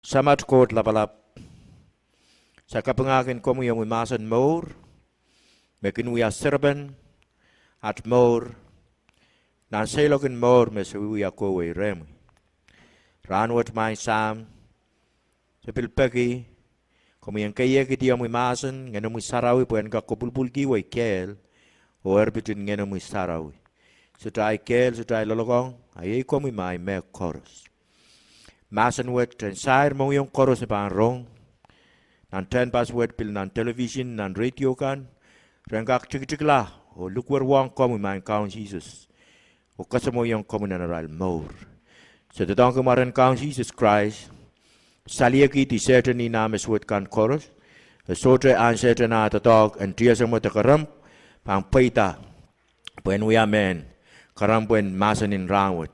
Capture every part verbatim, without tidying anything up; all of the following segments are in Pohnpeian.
Samat Koht Lapalap, se kapingahkin komwi omwi mahsen mour, me kin wia serepen at mour, nan seiloak en mour me se wiewia kohwei rehmwi. Rahnwet maing Sahm, se pil peki komwi en keiehkihdi omwi mahsen, Ngehnomwi Sarawi, pwe en kak kopwulpwulkihwei kehl oh erpit en Ngehnomwi Sarawi. Sohte ahi kehl, sohte ahi loalokong, a iei komwi me ahi mehkoaros. Mahsen wet en sair mohngiong koaros me pahn rong nan tehnpas wet, pil nan television, nan radio kan, ren kak tikitikla oh likwerwohng komwi maing Kaun Sises oh kasamwoiong komwi nan arail mour. Se doadoahngki mwaren Kaun Sises Krais, saliekihdi Sehdan oh nah me suwed kan koaros, e sohte ahn Sehdan ah doadoahk en tiesemwed de kerempw pahn pweida pwehn wia mehn kerempw en mahsen en rahnwet.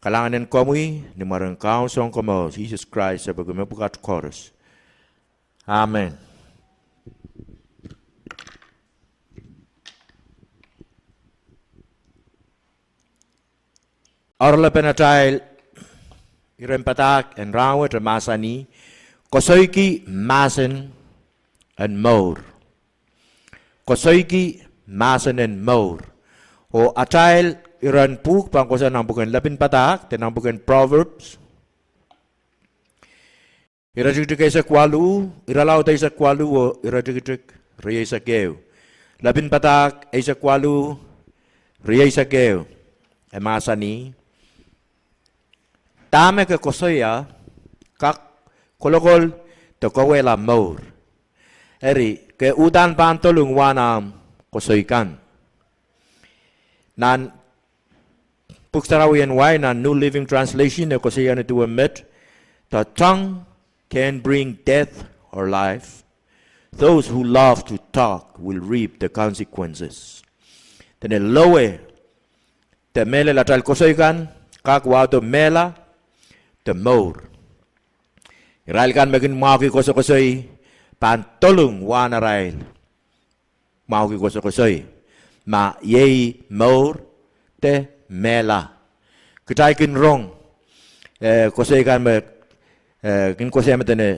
Kalahngan en komwi ni mwaren Kaun Sounkomour Sises Krais, sapwellime pwukat koaros. Amen. Oaralepen atail iren padahk en rahnwet e mahsanih, Koasoiki Mahsen en Mour. Koasoiki Mahsen en Mour. Oh atail iren pwuhk pahn kohsang nan pwuken Lepin Padahk, de nan pwuken Proverbs iretikitik eisek waluh, irelaud eisek waluh oh iretikitik rieisek ehu. Lepin Padahk eisek waluh, rieisek ehu, e mahsanih, Dahme ke koasoia kak kolokol de kauwehla mour. Eri, ke uhdahn pahn dolung wahn ahmw koasoi kan. Nan pwuhk sarawi en wai, nan New Living Translation, e koasoia ni duwen met, The tongue can bring death or life. Those who love to talk will reap the consequences. Dene lowe de mehlel atail koasoi kan kak wahdo mehla de mour. Irail kan me kin mwahuki koasokoasoi pahn dolung wahn arail mwahuki koasokoasoi, ma iei mour de mehla. Kitail kin rong, eh, koasoi kan me, eh, kin koasoia me dene,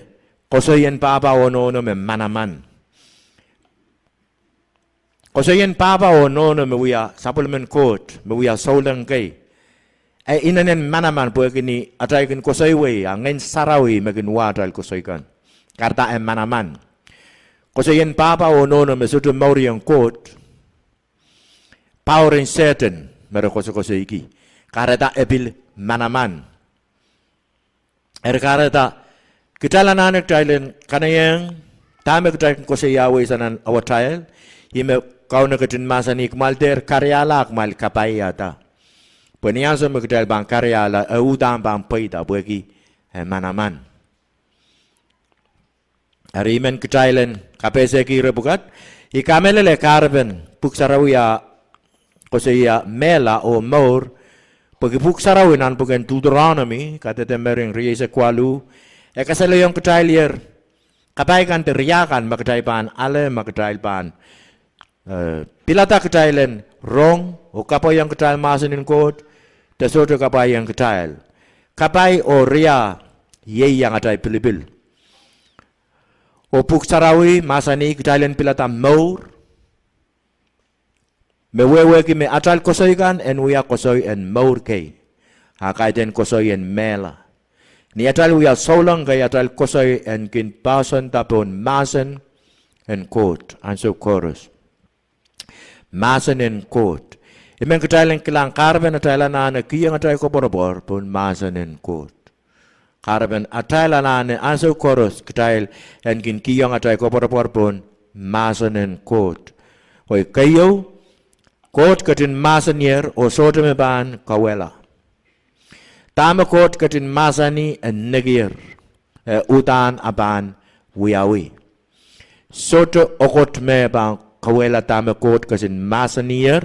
koasoi en pahpa oh nohno me manaman. Koasoi en pahpa oh nohno me wia sapwellimen Koht, me wia souleng kei, e inenen manaman pwehki ni atail kin koasoi wei, a Ngehn Sarawi me kin wah atail koasoi kan, kahrehda e manaman. Koasoi en pahpa oh nohno me sohte mour ong Koht, power en Sehdan me re koasokoasoiki, kahrehda e pil manaman. Eri kahrehda kitail anahne kitail en kanaieng dahme kitail kin koasoiahwei sang nan awatail, ih me Kauno ketin mahsanih, Kumwail dehr kariahla, kumwail kapaiada. Pwe ni ansou me kitail pahn kariahla, e uhdahn pahn pweida pwehki e manaman. Eri I men kitail en kapehseki ire pwukat, I kamehlele kahrepen pwuhk sarawi a koasoia mehla oh mour, pwehki pwuhk sarawi nan pwuken Deuteronomy, Kadehde Mering rieisek waluh, e kasalehiong kitail ier kapai kan de riahkan me kitail pahn ale ma kitail pahn, eh, pilada kitail en rong oh kapwaiong kitail mahsen en Koht, de sohte kapwaiong kitail. Kapai oh riah ieiang atail pilipil. Oh pwuhk sarawi mahsanih kitail en pilada mour, me wehwehki me atail koasoi kan en wia koasoi en mour kei, a kaidehn koasoi en mehla. Ni atail wia souleng kei, atail koasoi en kin poahsoanda pohn mahsen en Koht ansou koaros. Mahsen en Koht. I men kitail en kilang kahrepen atail anahne kihong atail koapworopwor pohn mahsen en Koht. Kahrepen atail anahne ansou koaros kitail en kin kihong atail koapworopwor pohn mahsen en Koht. Pwe keieu, Koht ketin mahsenier oh sohte me pahn kauwehla. Dahme Koht ketin mahsanih e nekier, e uhdahn e pahn wiawi. Sohte mehkot me pahn kauwehla dahme Koht ketin mahsenier,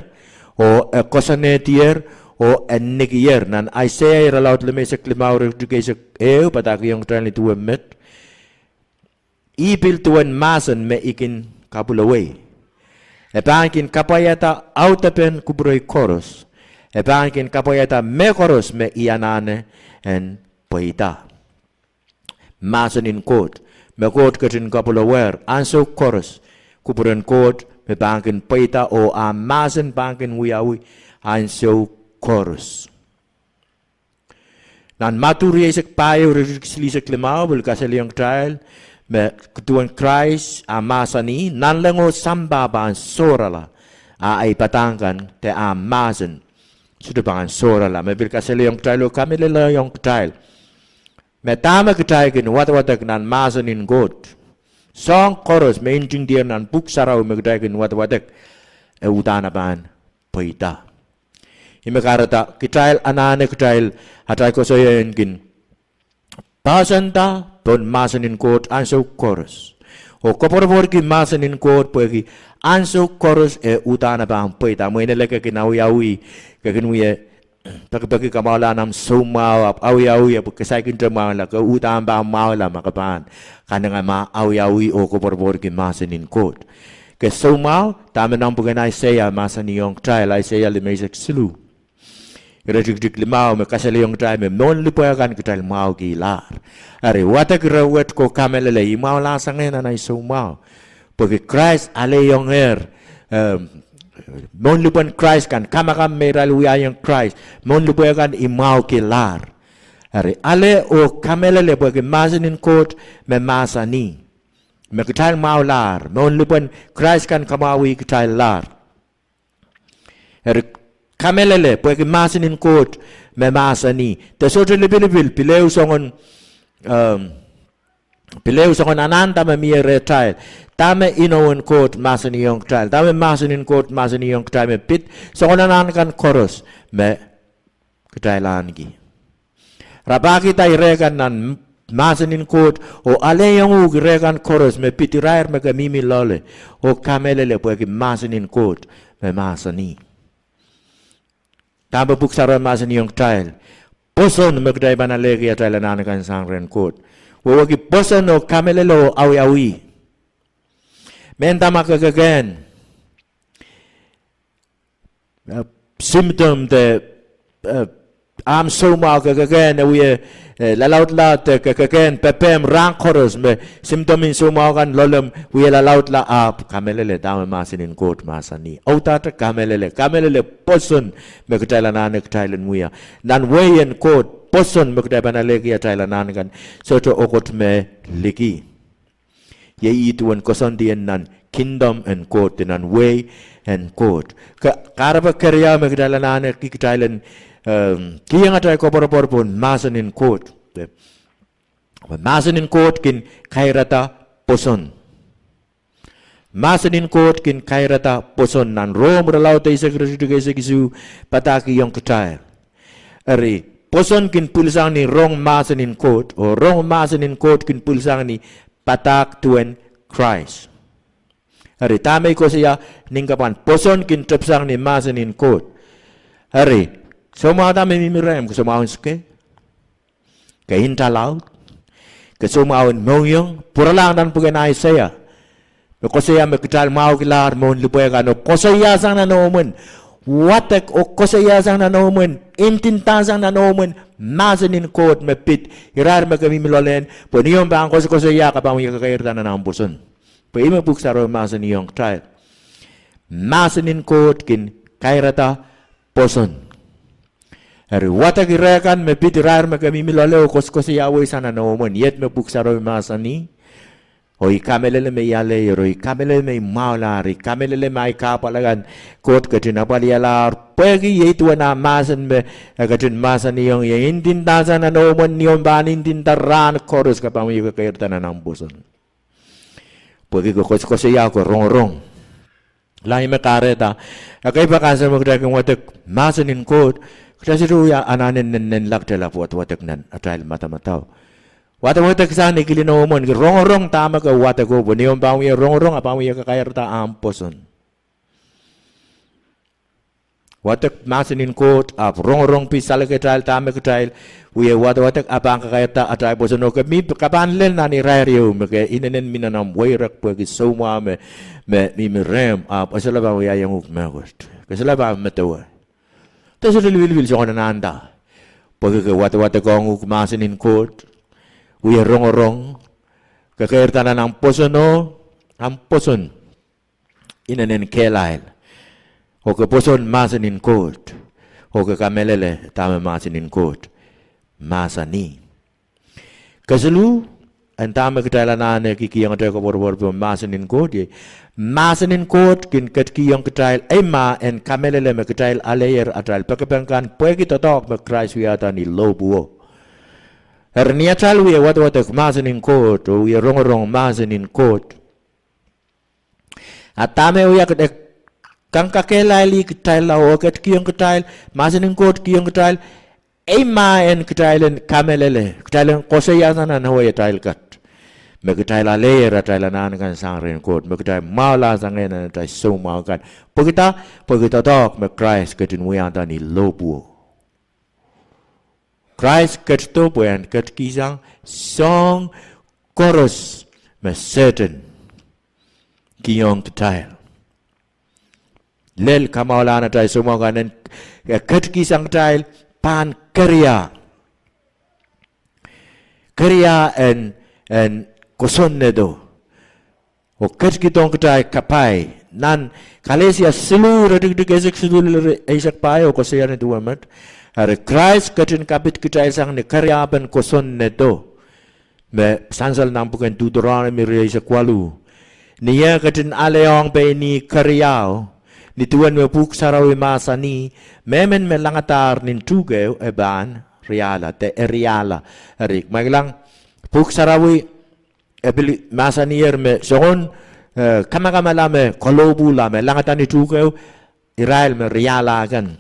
oh e koasoanehdier, oh e nekier. Nan Aiseia irelaud limeisek limau, iretikitik eisek ehu padahkihong kitail ni duwen met, Ih pil duwen mahsen me I kin kapwulowei. E pahn kin kapwaiada audepen kupwurei koaros. E pahn kin kapwaiada mehkoaros me I anahne en pweida. mahsen en Koht, me Koht ketin kapwulower ansou koaros. Kupwuren Koht me pahn kin pweida oh ah mahsen pahn kin wiawi ansou koaros. Nan Madiu rieisek pahieu iretikitik silihsek limau pil kasalehiong kitail me duwen Krais ah mahsanih, nanleng oh sampah pahn sohrala, a ei padahk kan de ah mahsen sohte pahn sohrala. Me pil kasalehiong kitail oh kamehlelehiong kitail me dahme kitail kin wadawadek nan mahsen en Koht, soahng koaros me ntingdier nan pwuhk sarawi me kitail kin wadawadek, e uhdahn e pahn pweida. Ih me kahrehda kitail anahne kitail atail koasoaio en kin poahsoanda pohn mahsen en Koht ansou koaros oh koapworopworki mahsen en Koht, pwehki ansou koaros e uhdahn e pahn pweida. Mwein ele ke kin awiawih, ke kin wie pekipeki kamwahula nan omw soumwahu, ahpw awiawih, ahpw ke saikinte mwahula, ke uhdahn pahn mwahula ma ke pahn kanengamah awiawih oh koapworopworki mahsen en Koht. Ke soumwahu, dahme nan pwuken Aiseia mahsanihong kitail, Aiseia limeisek siluh, iretikitik limau, me kasalehiong kitail me mohn lipwe kan kitail mwahukihlahr. Eri wadek ire wet, ko kamehlele, I mwahulahsang nan ahi soumwahu, pwehki Krais alehiong ehr, eh, mohn lipwen Krais kan, kamakam me irail wiahiong Krais, mohn lipwe kan I mwahukihlahr. Eri ale oh kamehlele pwehki mahsen en Koht me mahsanih me kitail mwahulahr, mohn lipwen Krais kan kamwahwih kitail lahr. Eri kamehlele pwehki mahsen en Koht me mahsanih. De sohte lipilipil, pil ehu soangen, ehm, pil ehu soangen anahn dahme mie rehtail. Dahme inowen Koht mahsanihong kitail, dahme mahsen en Koht mahsanihong kitail me pid soangen anahn kan koaros me kitail ahneki. Rapahkihda ire kan nan mahsen en Koht oh alehiong uhk ire kan koaros me pid irair me ke mihmi loale, oh kamehlele pwehki mahsen en Koht me mahsanih. Dahme pwuhk sarawi mahsanihong kitail, pwoson me kitail pahn alehki atail anahn kan sang rehn Koht, wehwehki pwoson oh kamehlele oh awiawih. Mehnda ma ke kekehn symptom de, eh, ahmw soumwahu, ke kekehn e wie, eh, lalaudla, de ke kekehn pepehmw rahn koaros me symptom en soumwahu kan loalomw wie lalaudla, ahpw kamehlele dahme mahsen en Koht mahsanih. Audaudla kamehlele, kamehlele pwoson me kitail anahne kitail en wia. Nan wehin Koht, pwoson me kitail pahn alehki atail anahn kan, sohte okot me liki. Iei ih duwen koasoandi en nan kingdom en Koht, de nan wehi en Koht. Ka, kahrepe keriau me kitail anahne ki, kitail en, ehm, kihong atail koapworopwor pohn mahsen en Koht. Mahsen en Koht kin kairada pwoson. Mahsen en Koht kin kairada pwoson. Nan Rom irelaud eisek, iretikitik eisek isuh padahkihong kitail, eri, pwoson kin pwilisang ni rong mahsen en Koht, oh rong mahsen en Koht kin pwilisang ni padahk duwen Krais. Eri, dahme I koasoia, nin kapwan pwoson kin tepsang ni mahsen en Koht. Eri, soumwahu da me mihmi rehmw, ke soumwahu en suke, ke nda laud, ke soumwahu en mohngiong, pwuralahng nan pwuken Aiseia me koasoia me kitail mwahukilahr mohn lipwe kan, oh koasoiasang nan omwen wadek, oh koasoiasang nan omwen, ndindasang nan omwen mahsen en Koht me pid irair me ke mihmi loalehn, pwe ni omw pahn koasokoasoia ke pahn wie kakairada nan omw pwoson. Pwe ih me pwuhk sarawi mahsanihong kitail, mahsen en Koht kin kairada pwoson. Eri, wadek ire kan me pid irair me ke mihmi loale oh koasokoasoia wehsang nan omwen, iet me pwuhk sarawi mahsanih. Oh I kamehlele me I alehier, oh I kamehlele me I mwahulahr, I kamehlele me ahi kahpwal akan Koht ketin apwalialahr, pwehki iei duwen ah mahsen me e ketin mahsanihong ie, ndindasang nan omwen, ni omw pahn ndinda rahn koaros ke pahn wie kakairada nan omw pwoson. Pwehki ke koasokoasoia, ke rongorong. Lahng me kahrehda, ekei pak ansou me kitail kin wadek mahsen en Koht, kitail sohte wia anahne nennenla, kitail ahpw wadawadek nan atail madamadau. Wadawadek sang ni kilin omwen, ke rongorong dahme ke wadeko, pwe ni omw pahn wie rongorong, a pahn wie kakairada ahmw pwoson. Wadek mahsen en Koht ahpw rongorong pil saleke kitail dahme kitail wie wadawadek, a pahn kakairada atail pwoson. Oh ke mih, ke pahn lel nan irair ieu me ke inenen mi nan omw weirek pwehki soumwahu me, me mihmi rehmw, ahpw e solahr pahn wiahiong uhk mehkot, ke solahr pahn medewe. De sohte lipilipil soangen anahn da, pwehki ke wadawadekohng uhk mahsen en Koht, Wie rongorong, ke keirda nan ahmw pwoson oh, ahmw pwoson inenen kehlail. Oh ke pwoson mahsen en Koht. Oh ke kamehlele dahme mahsen en Koht mahsanih. Kesiluh, en dahme kitail anahne kihkihong atail koapworopwor pohn mahsen en Koht, iei mahsen en Koht kin ketikihong kitail eimah en kamehlele me kitail aleier atail pekipek kan pwehki doadoahk me Krais wiahda ni lohpwuo. Eri ni atail wie wadewadek mahsen en Koht, oh wie rongorong mahsen en Koht, a dahme wia, e kak kakehlailih kitail lao, oh ketikihong kitail, mahsen en Koht kihong kitail eimah en kitail en kamehlele, kitail en koasoiahsang nan awa atail kat, me kitail aleier atail anahn kan sang rehn Koht, me kitail mwahulahsang nan atail soumwahu kan. Pwekida? Pwehki doadoahk me Krais ketin wiahda ni lohpwuo. Krais ketido pwe en ketikihsang soahng koaros me Sehdan kihong kitail. Lel kamwahulahn atail soumwahu kan, e ketikihsang kitail pahn keria, keria en, en kosonnedo, oh ketikihdohng kitail kapai. Nan Kalesia siluh, iretikitik eisek siluh lel eisek pahieu koasoia ni duwe met, eri Krais ketin kapit kitail sang ni keriahn kosonnedo, me sansal nan pwuken Deuteronomi rieisek waluh. Ni eh ketin alehiong pein ih keriau, ni duwen me Pwuhk Sarawi mahsanih, mehmen me langadahr nin tuhkeo e pahn riahla, de e riahla. Eri, mwakilang, Pwuhk Sarawi e pil mahsaniher me soangen, eh, kamakamal me kalohpwuhla me langada ni tuhkeo, irail me riahla kan,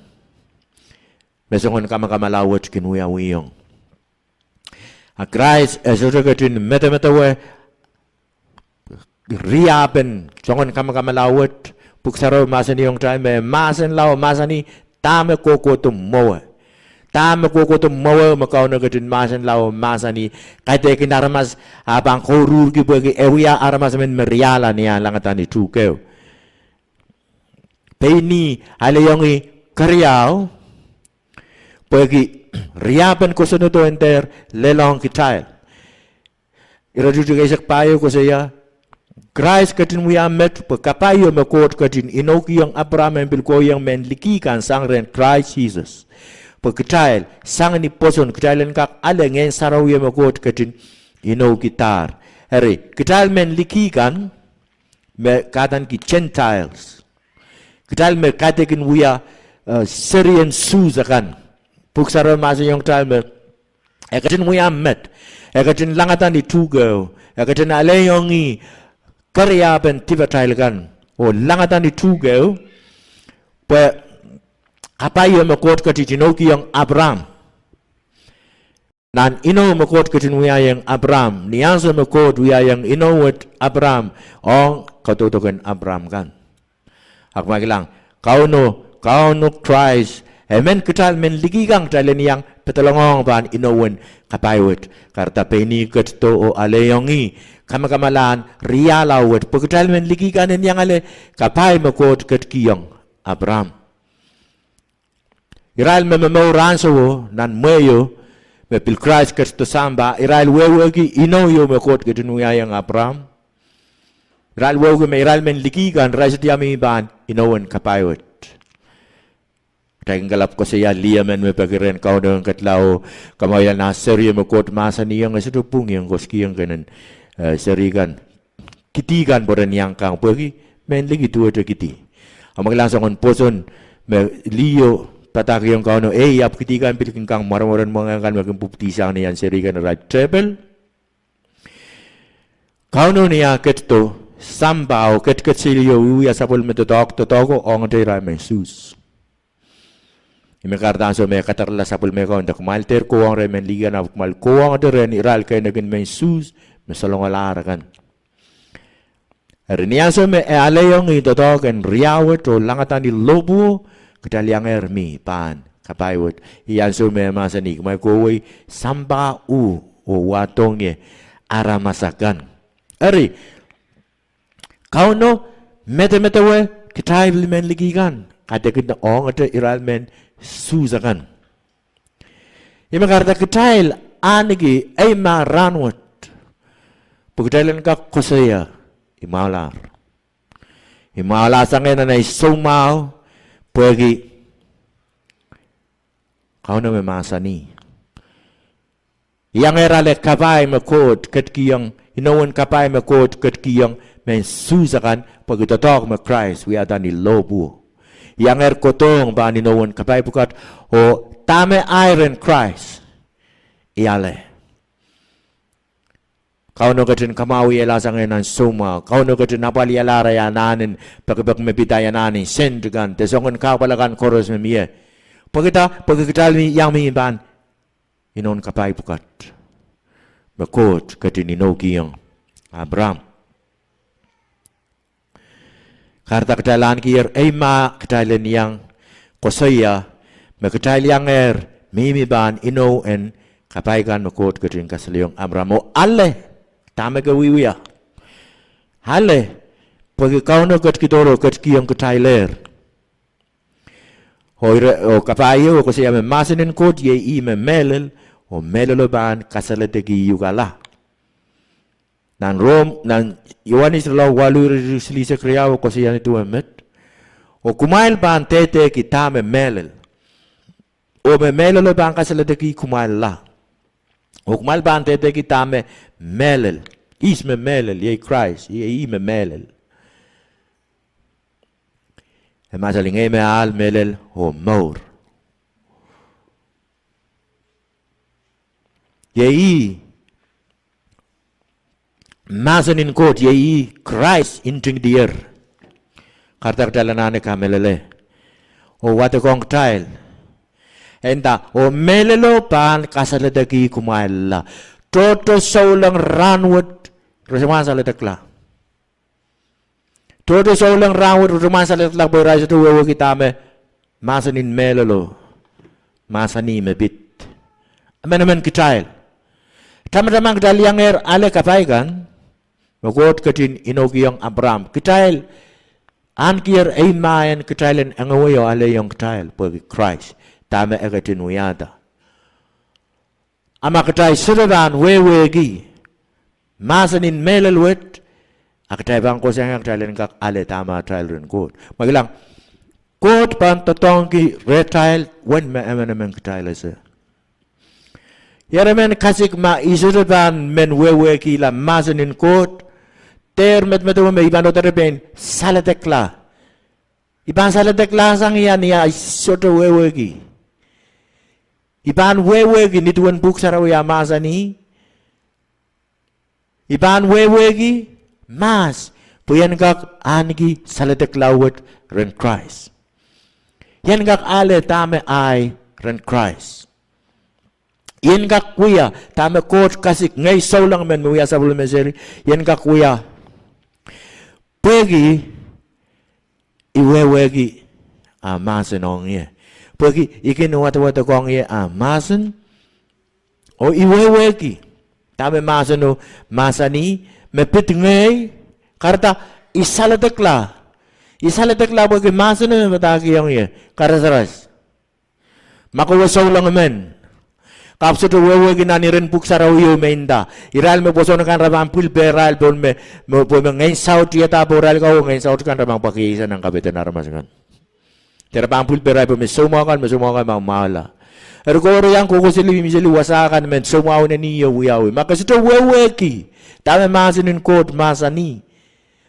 me soangen kamakamal wet kin wiawihong. A Krais e sohte ketin medemedewe riahpen soangen kamakamal wet. Pwuhk Sarawi mahsanihong kitail me mahsen lao mahsanih dahme kohkohdo mwowe. Dahme kohkohdo mwowe me Kauno ketin mahsen lao mahsanih, kaidehkin aramas, a pahn kouruhrki pwehki e wia aramas emen me riahla ni ah langada ni tuhkeo. Pein ih alehiong ih keriau, pwehki riahpen kosonnedo en dehr lelohng kitail. Iretikitik eisek pahieu koasoia, Krais ketin wia met pwe kapaio me Koht ketin inoukihong Apraam en pil kohieng mehn liki kan sang rehn Krais Sises, pwe kitail, sang ni pwoson, kitail en kak ale Ngehn Sarawio me Koht ketin inoukidahr. Eri, kitail mehn liki kan, me kahdaneki Gentiles, kitail me kaidehkin wia, eh, serien Suhs akan, Pwuhk Sarawi mahsanihong kitail me e ketin wia met, e ketin langada ni tuhkeo, e ketin alehiong ih keriahpen dipatail kan, oh langada ni tuhkeo, pwe kapaio me Koht ketin inoukihong Apraam. Nan inou me Koht ketin wiahiong Apraam, ni ansou me Koht wiahiong inou wet Apraam, ong kadokdoken Apraam kan. Ahpw ma kilang, Kauno, Kauno Krais, emen kitail mehn liki kan kitail en iang pedolongohng pahn inou en kapai wet. Kahrehda pein ih ketido oh alehiong ih kamakamalahn riahla wet, pwe kitail mehn liki kan en iang ale kapai me Koht ketikihong Apraam. Irail me momour ansouo nan mweio me pil Krais ketido sampah, irail wehwehki inou ieu me Koht ketin wiahiong Apraam. Irail wehwehki me irail mehn liki kan, irail sohte iang mih pahn inou en kapai wet. Kitail kin kalap koasoia lih emen me peki rehn Kauno en ketla oh kamwahwihala nah serio me Koht mahsanihong, e sohte pwungiong, koasoiong kenen, eh, seri kan, kidi kan pwe ren iang kang pwehki mehn liki duwehte kidi. A ma kilang, soangen pwoson me liho padahkihong Kauno, ei, ahpw kidi kan pil kin kang mwaremwaren mwenge kan me kin pwupwidi sang ni ahn seri kan arail tehpel. Kauno ni ah ketido sampah oh ketiket serio, wiewia sapwellime doadoahk, doadoahko ohngete irail mehn Suhs. Ih me kahrehda ansou me e kadarala sapwellime kan, de kumwail dehr kohwong rehn mehn liki kan, ahpw kumwail kohwongete rehn irail keinekin mehn Suhs me salongalahr akan. Eri ni ansou me e alehiong ih doadoahk en riau wet oh langada ni lohpwuo, kitail iangehr mih pahn kapai wet. Ih ansou me e mahsanih, kumwail kohwei sampah uh oh wadohng ie aramas akan. Eri, Kauno medemedewe kitail mehn liki kan, kaidehkin ohngete irail mehn Suhs akan. Ih me kahrehda kitail ahneki eimah rahnwet pwe kitail en kak koasoia, I mwahulahr. I mwahulahr sang nan ei soumwahu, pwehki Kauno me mahsanih. Iangehr ale kapai me Koht ketikihong, inowen kapai me Koht ketikihong mehn Suhs akan pwehki doadoahk me Krais wiahda ni lohpwuo. Iangehr kohdohng pahn inowen kapai pwukat, oh dahme ahi rehn Krais, I ale. Kauno ketin kamwahwihala sang nan soumwahu. Kauno ketin apwalialahr anahn en pekipek me pid, anahn en sent kan, de soangen kahpwal akan koaros me mie. Pwehki dah? Pwehki kitail iang mihmi pahn inoun kapai pwukat me Koht ketin inoukihong Apram. Kahrehda kitail ahnekier eimah kitail en iang koasoia me kitail iangehr mihmi pahn inou en kapai kan me Koht ketin kasalehiong Apram. Oh ale, dahme ke wiewia? Ale, pwehki Kauno ketikihdohr oh ketikihong kitailehr. Oh kapai ieu koasoia me mahsen en Koht iei ih me mehlel, oh mehlelo pahn kasaledekihukala. Nan Rom, nan Iohanes irelaud waluh, iretikitik silihsek riau koasoia nin duwen met: Oh kumwail pahn dehdehki dahme mehlel, oh me mehlelo pahn kasaledekihkumwailla. Oh kumwail pahn dehdehki dahme mehlel. Ihs me mehlel? Iei Krais, iei ih me mehlel. E mahsanih, ngehi me ahl, mehlel oh mour. Iei ih mahsen en Koht, iei ih Krais ntingdier. Kahrehda kitail anahne kamehlele oh wadekohng kitail. E nda, oh mehlelo pahn kasaledekihkumwailla. Tohto souleng rahnwet re sohte mwahn saledekla. Tohto souleng rahnwet re sohte mwahn saledekla pwe irail sohte wehwehki dahme mahsen en mehlelo mahsanih me pid. Emenemen kitail. Tamataman kitail iangehr ale kapai kan me Koht ketin inoukihong Apram. Kitail ahnekier eimah en kitail en engewei oh alehiong kitail pwehki Krais, dahme e ketin wiahda. A ma kitail sohte pahn wehwehki mahsen en mehlel wet, a kitail pahn kohsang, a kitail en kak ale dahme atail rehn Koht. Ma kilang, Koht pahn doadoahngki rehtail uwen me emenemen kitail ese. Ieremen kasik, ma I sohte pahn men wehwehkihla mahsen en Koht, dehr medemedewe me I pahn uhd eri pein saledekla. I pahn saledekla sang ia ni ahi sohte wehwehki? I pahn wehwehki nin duwen Pwuhk Sarawi ah mahsanih. I pahn wehwehki mahs pwe I en kak ahneki saledekla wet rehn Krais. I en kak ale dahme ahi rehn Krais. I en kak wia dahme Koht kasik ngehi souleng men me wia sapwellime seri. I en kak wia pwehki I wehwehki ah mahsen ong ie. Pwehki I kin wadewadekohng ie ah mahsen. Oh I wehwehki dahme mahseno mahsanih me pid ngehi. Kahrehda I saledekla. I saledekla pwehki mahseno me padahkihong ie. Karasaras. Ma kowe souleng men, ke ahpw sohte wehwehki nan iren Pwuhk Sarawi ieu me nda, irail me pwoson kan re pahn pwil pehrail pohn me, pwe me ngehn saut ieda pohrail ka oh ngehn saut kan re pahn pwakiehsa nan kapehden aramas kan. De re pahn pwil pehrail pwe me soumwahu kan, me soumwahu kan pahn mwahula. Eri kowe iang kohkohseli, mihmi seli wasa kan me soumwahu en ih oh wiawi. Ma ke sohte wehwehki dahme mahsen en Koht mahsanih,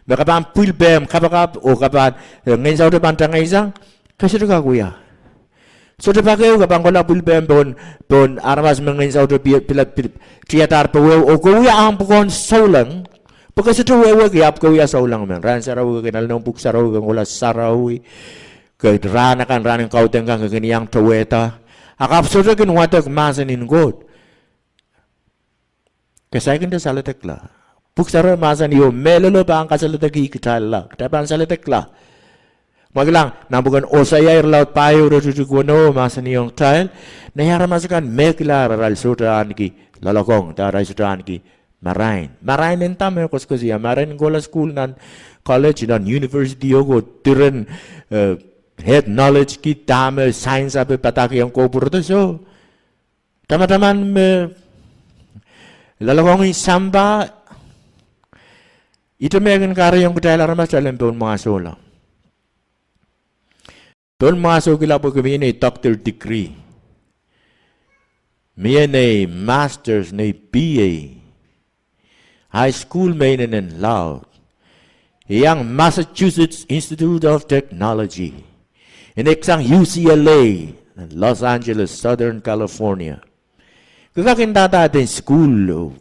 me ke pahn pwil pehm kapakap oh ke pahn, eh, ngehn saut pahn tangeisang, ke sohte kak wia. Sohte pak ehu ke pahn kohla pwil pehm pohn, pohn aramas me ngehn saut pil, pil, tiadahr poweo oh ke wia ahmw pwukoahn souleng. Pwe ke sohte wehwehki ahpw ke wia souleng men. Rahn sarawi ke kin ale noumw Pwuhk Sarawi, ke kohla sarawi. Ke rahn akan, rahn en kaudok kan ke kin iang towehda, a ke ahpw sohte kin wadek mahsen en Koht, ke saikinte saledekla. Pwuhk Sarawi mahsanih oh mehlelo pahn kasaledekihkitailla. Kitail pahn saledekla. Ma kilang, nan pwuken Osaia irelaud pahieu, iretikitik weneu mahsanihong kitail, nei aramas akan mehkilahr arail sohte ahneki loalokong, de arail sohte ahneki marain. Marain en dahme koasoakoasoia? Marain en kohla sukuhl nan college, nan university o, oh diren, eh, head knowledge ki dahme science ape padahkihong kohpwurodo. Soh, tamataman me Loalokong en sampah, ihte me kin kahrehiong kitail aramas, kitail en pohnmwahsohla. Pohnmwahsohkihla pwehki mie nei doctor degree, mie nei masters, nei B A. High school me inenen laud. Iang Massachusetts Institute of Technology. Inekisang U C L A, Los Angeles, Southern California. Ke kak ndahda eden sukuhl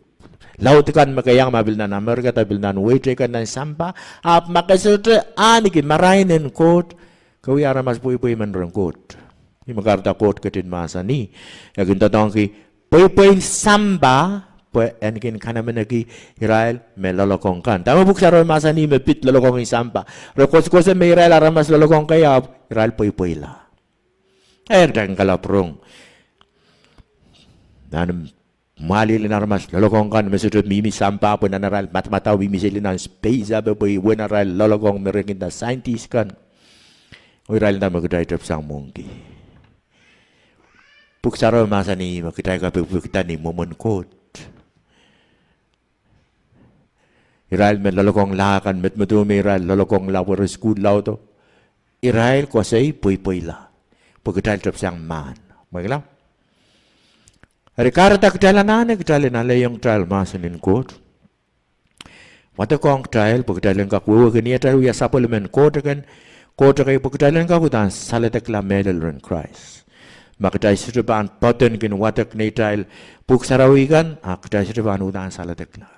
laud kan me ke iang, ma pil nan Amerika de pil nan wehi teikan nan sampah, ahpw ma ke sohte ahneki marain en Koht, ke wia aramas pweipwei men rehn Koht. Ih me kahrehda Koht ketin mahsanih, e kin doadoahngki pweipwein sampah pwe en kin kanamaniki irail me loalokong kan. Dahme Pwuhk Sarawi mahsanih me pid loalokong en sampah? Re koasokoasoia me irail aramas loalokong kei, ahpw irail pweipweila. Eri kitail kin kalapw rong nan mwahliel en aramas loalokong kan me sohte mihmi sampah pwe nan arail madamadau mihmi seli nan space ape pwe uwen arail loalokong me re kin nda scientist kan. Oh irail nda me kitail tepsang mwohngki. Pwuhk Sarawi mahsanih me kitail kapikipikda ni mwomwen Koht. Irail me loalokongla kan, medemedewe me irail loalokongla pwe re sukuhl laudo, irail koasoi pweipweila pwe kitail tepsang mahn. Mwekila? Eri kahrehda kitail anahne kitail en alehiong kitail mahsen en Koht, wadekohng kitail pwe kitail en kak wehwehki ni atail wia sapwellimen Koht akan, Koht akan, pwe kitail en kak uhdahn saledekla mehlel rehn Krais. Ma kitail sohte pahn poaden kin wadek neitail pwuhk sarawi kan, a kitail sohte pahn uhdahn saledekla.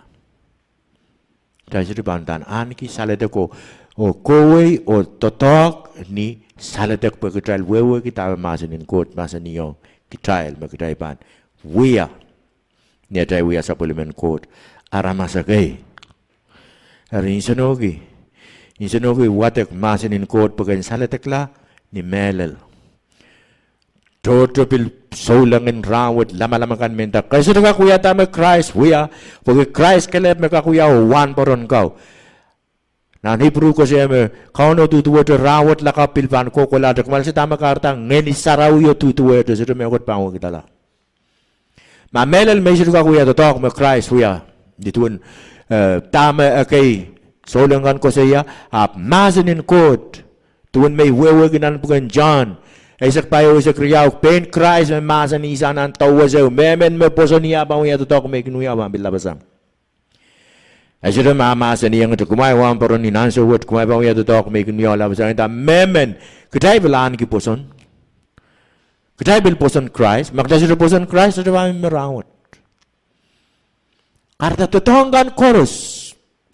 Kitail sohte pahn uhdahn ahneki saledek oh, oh kohwei oh doadoahk ni saledek pwe kitail wehwehki dahme mahsen en Koht mahsanihong kitail me kitail pahn wia ni atail wia sapwellimen Koht aramas ekei. Eri nsenohki, nsenohki wadek mahsen en Koht pwe ken saledekla ni mehlel. Tohto pil souleng en rahnwet lamalam akan me nda ke sohte kak wia dahme Krais wia, pwehki Krais kelehpw me kak wia oh wahnpoaron kau. Nan Ipru koasoia me Kauno duduwehte rahnwet lakapw pil pahn kohkohlahte. Kumwail ese dahme kahrehda? Ngehn Sarawi o duduwehte, sohte mehkot pahn wekidala. Ma mehlel me I sohte kak wia doadoahk me Krais wia, nin duwen, eh, dahme ekei souleng kan koasoia, ahpw mahsen en Koht, duwen me I wehwehki nan pwuken Sohn eisek pahieu, eisek riau, pein Krais me mahsanih sang nan dau wasa, mehmen me pwoson ie pahn wia doadoahk me e kin wia, pahn pil lapasang. E sohte mahmahsanihong ihte kumwail wahnpoaron ni ansou wet kumwail pahn wia doadoahk me e kin wia, lapasang. Nda mehmen, kitail pil ahneki pwoson. Kitail pil pwoson Krais, ma kitail sohte pwoson Krais, sohte pahn mihmi rahnwet. Kahrehda doadoahk kan koaros,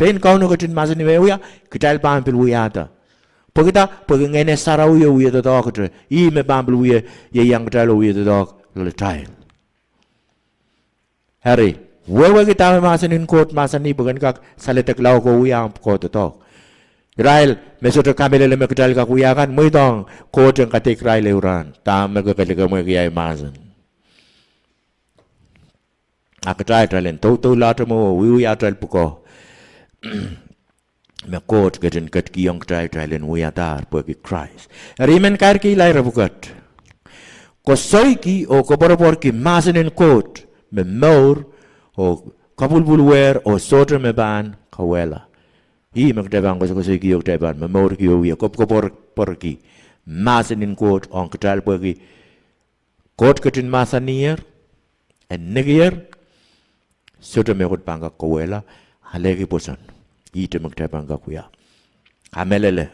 pein Kauno ketin mahsanih me wia, kitail pahn pil wiahda. Pwekida? Pwehki Ngehn Sarawi o wie doadoahkte, ih me pahn pil wie ieiang kitail oh wie doadoahk loalatail. Eri, wehwehki dahme mahsen en Koht mahsanih pwe ken kak saledekla oh kohwei ahmw kohdoadoahk. Irail me sohte kamehlele me kitail kak wia kan, mweidohng Koht en kadeik irail ehu rahn, dahme ke kelikamwehki ahi mahsen. A kitail, kitail en doudoulahte mwo oh wiewia atail pwukoa me Koht ketin ketikihong kitail, kitail en wiadahr pwehki Krais. Eri I men kairkihla ire pwukat: koasoiki oh koapworopworki mahsen en Koht me mour oh kapwulpwulwehr oh sohte me pahn kauwehla. Ih me kitail pahn koasokoasoiki oh kitail pahn momourki oh wie koapworopworki mahsen en Koht ong kitail pwehki Koht ketin mahsaniher, e nekier, sohte mehkot pahn kak kauwehla, alehki pwoson. Ihte me kitail pahn kak wia. Kamehlele,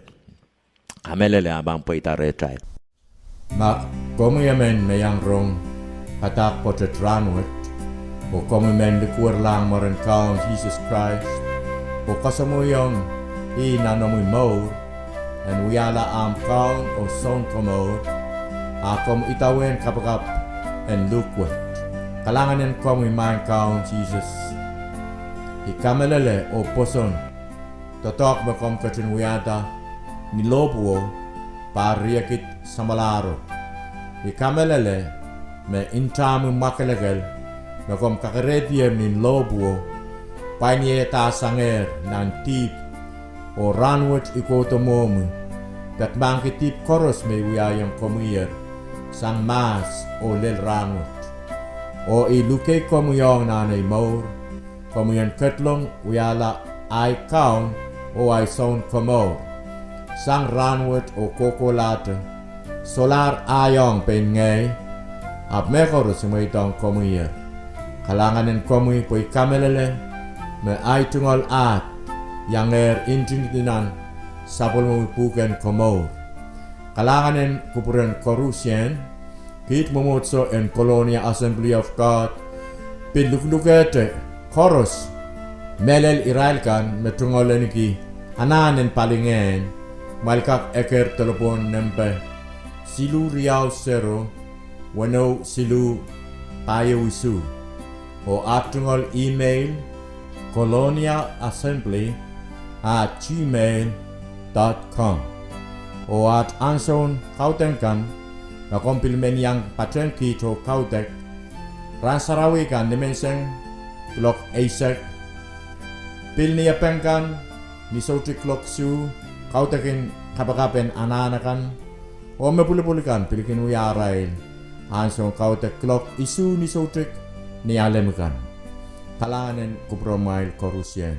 kamehlele a pahn pweida rehtail. Ma komwi emen me iang rong padahk pwoatet rahnwet, oh komwi men likwerlahng mwaren Kaun Sises Krais, oh kasamwoiong ih nan omwi mour en wiahla ahmw Kaun oh Sounkomour, a komw idawehn kapakap en luhk wet. Kalahngan en komwi Maing Kaun Sises. I kamehlele oh pwoson doadoahk me komw ketin wiahda ni lohpwuo, pahr riekid samwalahro. I kamehlele me ntahmwi mwakelekel me komw kakerehdi ni lohpwuo, pwain ie dahsangehr nan dihp, oh rahnwet I kohdo mwohmwi, peki mahkki dihp koaros me I wiahiong komwiher sang mahs oh lel rahnwet. Oh I luke komwi ong nan ei mour, komwi en ketlong wiahla ahi Kaun oh ahi Sounkomour sang rahnwet oh kohkohlahte. Solahr ahi ong pein ngehi, ahpw mehkoaros I mweidohng komwi. Kalahngan en komwi pwe I kamehlele me ahi tungoal ahd iangehr ntingdi nan sapwellimomwi pwuhken komour. Kalahngan en kupwuren koarusie. Kiht mwomwohdiso en Colonia Assembly of God pil luklukehte koaros, mehlel irail kan me tungoal ahniki anahn en palingehn, kumwail kak eker delepwohn nempe siluh riau sero, weneu siluh, pahieu isuh. Oh aht tungoal email, colonia assembly at gmail dot com. Oh aht ansoun kaudok kan, ma komw pil men iang patehng kiht oh kaudok, rahn sarawi kan nimenseng kuloak eisek, pil Niepeng kan ni soutik kuloak isuh, kaudok en kapakap en anahn akan, oh me pwulopwul kan pil kin wia arail ansoun kaudok kuloak isuh ni soutik Nialem kan. Kalahngan en kupwuromwail koarusie.